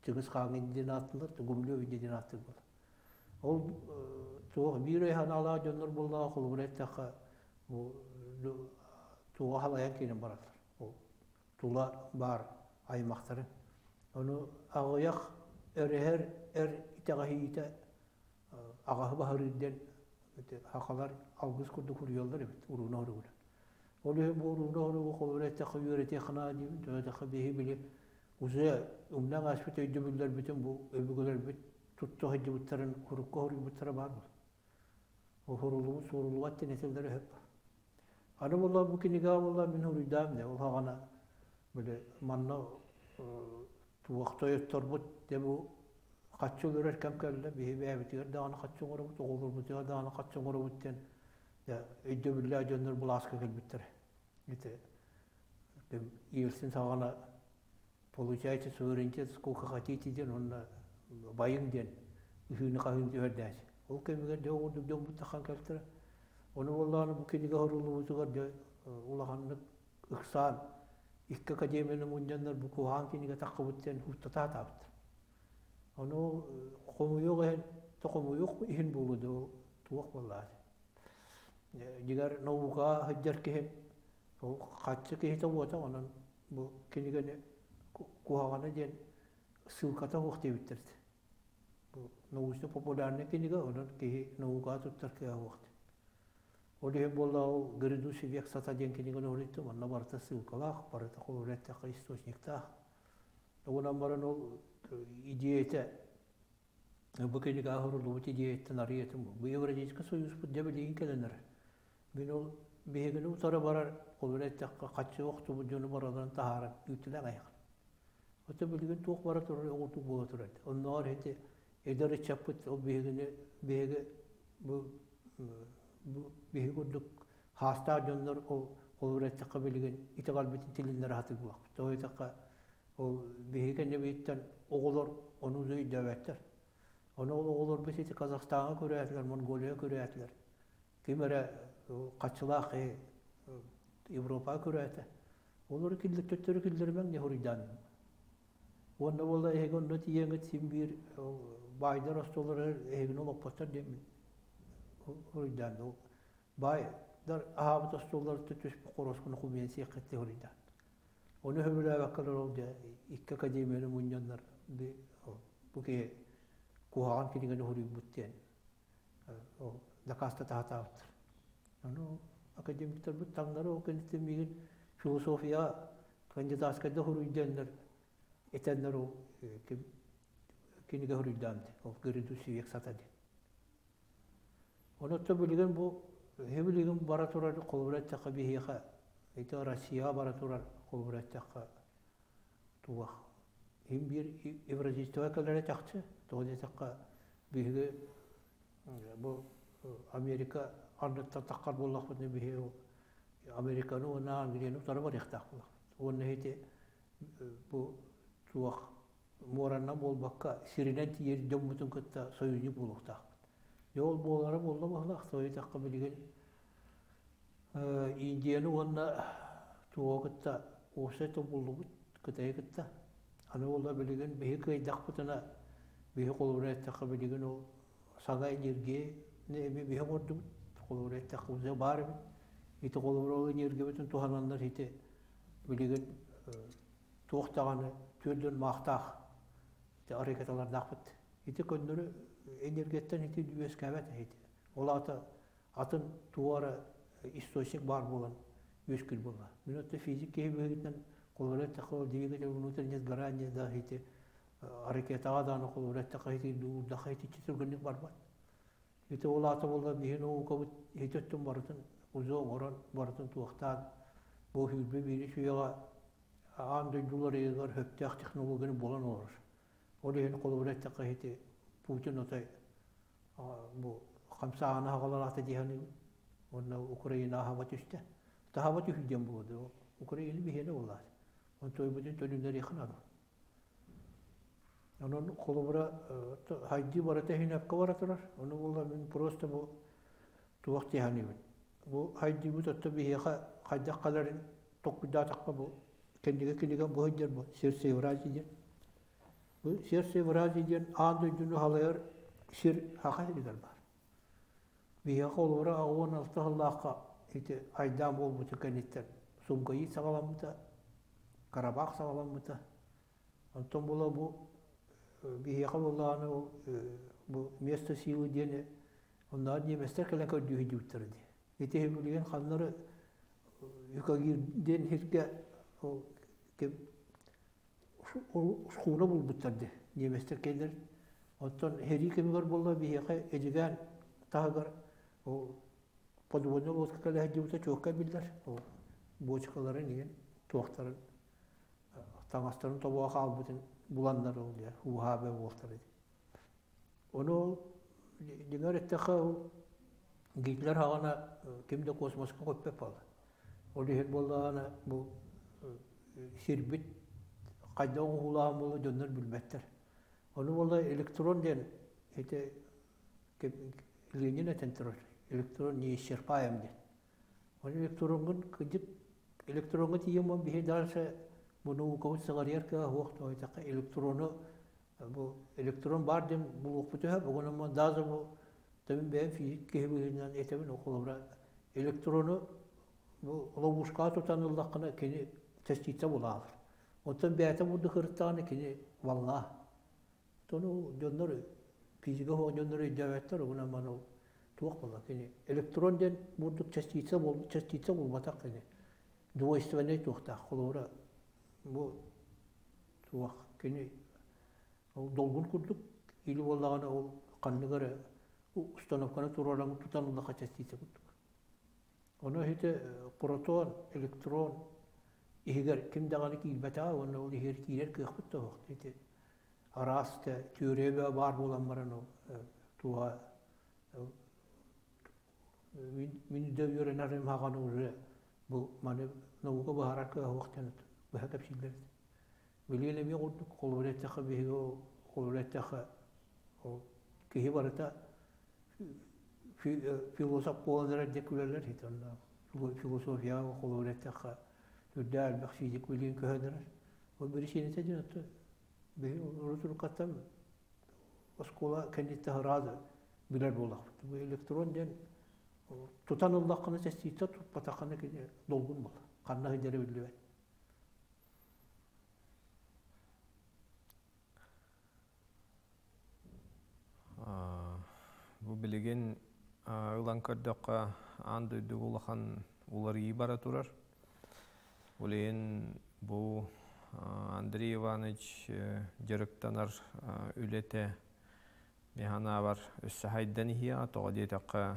Speaker 2: Чыгыс Хааҥын диэн ааттыылар, Гумилев диэн ааттыыр буолар. Ол туох биир өй-санаалаах дьоннор буоллаҕа холобура эттэххэ бу Туоҕа халайан киирэн бараллар. Ол тула баар аймахтарын. Ону аҕыйах эрэһэр эр итэҕэһиитэ аҕаһы баһырыыр диэн хахалар алгыс курдук суруйаллар эбит урууна хоругунан. Ол иһин бу урууна хоругу холобура эттэххэ үөрэтиэххэ диибин, төһөтөххө биһи били уже умнан ааспыт өйдөбүллэрбитин бу өбүгэлэрбит тутта сылдьыбыттарын урукку хоруйбуттара баар буолар. Уһуруллубут суоруллубат диэн этэллэрэ сөп. Аны буолла бу кинигэҕэ буолла мин уруйдаам дэ ол хаҕана били манна туох тойотторбут дэ бу хаччы өлөрөр кэм кэллэ биһи бэйэбитигэр даҕаны хаччы оҥоробут оҕолорбутугар даҕаны хаччы оҥоробут диэн өйдөбүллээх дьоннор былааска кэлбиттэрэ. Ити Ельцин саҕана получайте суверенитет сколько хотите диэн уонна байыҥ диэн үһүүнү-хаһыыны түһэрдээччи. Ол кэмигэр дьэ оҕурдук дьоммут таххан кэлтэрэ. Ону буоллаҕына бу кинигэ оһоруллубутугар дьэ улаханнык ыксаан икки академияны мунньаннар бу куһаҕан кинигэ таххыбыт диэн хуттатаатаабыт. Ону хомуйуох иһин, хомуйуох иһин буолуо да туох буоллаҕа. Дьиҥэр наукаҕа сылдьар киһи ол хаччы киһитэ буота онон бу кинигэни куһаҕана диэн ссылката суох диэбиттэр. Бу научно-популярнай кинигэ, онон киһи наукаҕа туттар кыаҕа суох. Ол иһин буолла ол «Грядущий век сата» диэн кинигэни уруйдум, онно барыта ссылкалаах, барыта холобура эттэххэ источниктаах. Онон баран ол идеята бу кинигэ оһоруллубут идеяттан арыйатым. Бу Евразийский союзпут дьэ билигин кэлэн эрэр. Мин ол биһигини утары барар, холобура эттэххэ, хаччы охтубут дьону бараларын таһааран үүтүлээх айаҕын. Ото билигин туох бара турар оҕурдук буола турар. Оннооҕор ити эдэр ыччаппыт ол биһигини биһиги бу бу биһиги курдук хаастаах дьоннор ол холобура эттэххэ билигин итэҕэлбитин тилиннэрэ сатыыр буоллахпыт. Тоҕо диэтэххэ ол биһиги кэннибититтэн оҕолор ону өйдөөбөттөр. Ону ол оҕолорбут ити Казахстаҥҥа көрөөтүлэр, Монголияҕа көрөөтүлэр. Ким эрэ хаччылаах Европаҕа көрөөтө. Олору киллэртөттөрү киллэримэҥ дии хоруйдаан. Уонна буолла эһиги онно тиийэҥҥит син биир баайдар остуолларыгар эһигини олоппоттор диэммин хоруйдаан. Баайдар аһаабыт остуолларыттан түспүт хороскуну хомуйан сиэххит дии хоруйдаан. Ону сөбүлээбэккэлэр ол дьэ икки академияны мунньаннар бу киһи куһаҕан кинигэни суруйбут диэн ол дакаастатаатаабыттар. Ону академиктарбыт таҥнары ол кэнниттэн миигин философияҕа кандидатскайда суруй диэннэр этэннэр ол кинигэ суруйдаан ол грядущий век сата диэн. Онон билигин бу билигин бара турар холобура эттэххэ биһиэхэ ити Россияҕа бара турар холобура эттэххэ туох иһин биир евразийство кэлэрэ чахчы тоҕо диэтэххэ биһиги бу Америка анныттан таххар буоллахпытына биһиги Американы уонна Англияны утары барыахтаах буоллахпыт уонна ити бу туох муоранан буолбакка сиринэн тиийэр дьоммутун кытта союзник буолуохтаахпыт. Дьэ ол буолара буолла быһылаах, тоҕо билигин Индияны уонна туоҕу кытта уопсай тобуллубут Кытайы кытта. Аны буолла билигин биһи кыайдахпытына биһи холобура эттэххэ билигин ол саҥа энергия эми биһи оҥордубут холобура эттэххэ уже баар эбит. Ити холобура ол энергиябытын туһананнар ити билигин туох даҕаны түөрдүн маахтаах арыйкаталардаахпыт. Ити көннөрү энергияттан ити үөскээбэт ити. Ол аата атын туора источник баар буолан үөскүүр буолла. Мин отто физик киһи быһыытынан холобура эттэххэ двигатель внутреннее сгорание да ити ракетаҕа даҕаны холобура эттэххэ ити дуурдахха итиччэ түргэнник барбат. Ити ол аата буолла биһи наукабыт ити өттүн барытын узо оҥорон барытын туохтаан бу сүүрбэ биирис үйэҕэ аан дойдуларыгар сөптөөх технологияны булан олорор. Ол иһин холобура эттэххэ ити Путин отой бу хамсааһыны аҕалараата дии саныыбын. Уонна Украина аһаба түстэ. Таһаба түһүү диэн буолуо. Украина биһиэнэ буоллаат. Онтойбутун төнүннэриэххэ наада. Онон холобура хайдыы барыта иһин бара турар. Ону буолла мин просто бу туох дии саныыбын. Бу хайдыыбыт отто биһиэхэ хайдах каларын толкуйдаатахха бу кэннигэ кинигэ бу сылдьар бу Сердце Евразии диэн. Бу Сердце Евразии диэн аан дойдуну халайар сир саха сиригэр баар. Биһиэхэ холобура 16 сыллаахха ити айдаан буолбутун кэнниттэн Сумгаит саҕаламмыта, Карабах саҕаламмыта. Онтон була бу биһиэхэ буоллаҕына ол бу место силы диэни оннооҕор немецтэр кэлэн көрдүү сылдьыбыттара дии. Ити билигин ханнары Юкагир диэн сиргэ ол ким шкура булбуттар дии немецтэр кэлэр. Оттон сэрии кэмигэр буолла биһиэхэ Эдьигээн таһыгар ол подводная лодка кэлэ сылдьыбыта чуоккай биллэр. Ол бочкаларын иһин туохтарын таҥастарын тобоҕо хаалбытын буланнар ол диэ уһаабэ буолтар ити. Ону ол дьиҥэр эттэххэ ол Гитлер хаҕана ким да космоска көппөт буолла. Ол иһин буоллаҕына бу сирбит хайдах оҥоһуулааҕын буолла дьоннор билбэттэр. Ону буолла электрон диэн ити Ленин этэн турар электрон неисчерпаем диэн. Ону электроҥҥун кырдьык электроҥҥа тиийэн биһи дальше бу наукабыт сыҕарыйар кыаҕа суох тоҕо электрону бу электрон баар диэн булуохпут үһү бүгүн ама даже бу тэбин бэйэм физик киһи быһыытынан этэбин холобура электрону бу ловушкаҕа тутан ыллаххына кини частица булаалар оттон бэйэтэ бурдук ырыттаҕына кини волна тону дьоннор физика суох дьоннор өйдөөбөттөр угунан маны туох буолла кини электрон диэн бурдук частица бол частица булбатах кини двойственнай туохтаах холобура бу туох кини ол долгун курдук или буоллаҕына ол ханнык эрэ установканы туруоран тутан ыллахха частица курдук. Ону иһити протон, электрон иһигэр ким даҕаны киирбэтэҕэ уонна ол иһигэр киирэр кыахпыт да суох. Ити араас теория баар буолан баран ол туоҕа мин да үөрэнэрим хаҕаны уже бу маны наука быһаарар кыаҕа суох диэн быһа кэпсииллэр. Билигин эмиэ курдук холобур эттэххэ биһиги ол холобур эттэххэ ол киһи барыта философ буолан эрэр диэн күлэллэр ити онно философияҕа холобур эттэххэ үрдээх элбэх физик билигин көһөн эрэр. Ол биричиинэтэ диэн оттон биһи урут уруккаттан оскуола кэнниттэн сразу билэр буоллахпыт. Бу электрон диэн тутан ыллаххына частица туппатаххына кини долгун буолар. Ханна сылдьара биллибэт.
Speaker 1: Бу билигин ылан көрдөххө, аан дойдуга улахан уларыйыы бара турар. Ол иһин бу Андрей Иванович дьарыктанар үлэтэ мин санаабар өссө хайдан иһиэҕэ. Тоҕо диэтэххэ,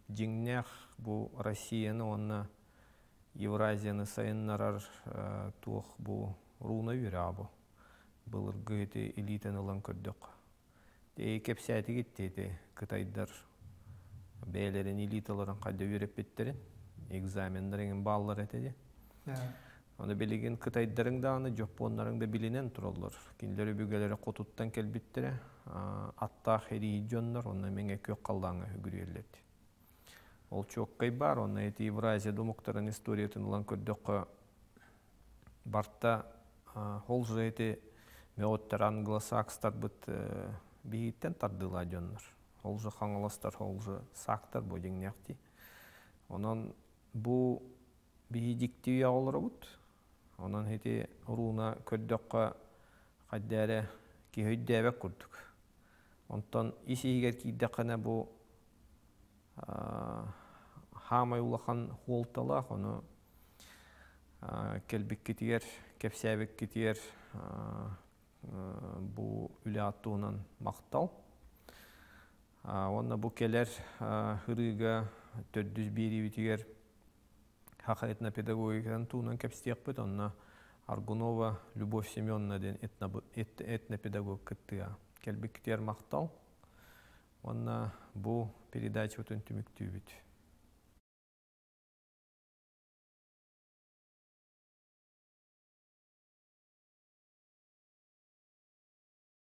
Speaker 1: дьиҥнээх бу Россияны уонна Евразияны сайыннарар туох бу руна үөрэҕэ бу. Былыргы ити илиитин ылан көрдөххө. Кэпсээтигит ити кытайдар бэйэлэрин илииталарын хайда үөрэппиттэрин, экзаменнар эҥин бааллар этэ дии. Аны билигин кытайдарыҥ даҕаны, дьоппуоннарыҥ да билинэн тураллар. Кинилэр өбүгэлэрэ хотуттан кэлбиттэрэ, аттаах эрии дьоннор, онно мэҥэ күөх халлааҥҥа үгүрүйэллэр дии. Ол чуоккай баар, онно ити Евразия домуктарын историятын ылан көрдөххө, барта ол же ити мөҕүттэр англосакстарбыт биһииттэн тардыылаа дьоннор. Ол же хаҥаластар, ол же саактар бу дьиҥнээхтии. Онон бу биһи дьикти үйэҕэ олоробут. Онон ити урууна көрдөххө хайда эрэ киһи өйдөөбөт курдук. Онтон ис иһигэр киирдэххинэ бу хаамай улахан хуолталаах, ону кэлбиккитигэр, кэпсээбиккитигэр бу үлэ туһунан махтал. Уонна бу кэлэр ырыыга төрдүс биэриибитигэр Саха этнопедагогикатын туһунан кэпсиэхпит, онно Аргунова Любовь Семеновна диэн этнопедагог кыттыа. Кэлбиккитигэр махтал. Уонна бу передачабытын түмүктүүбүт.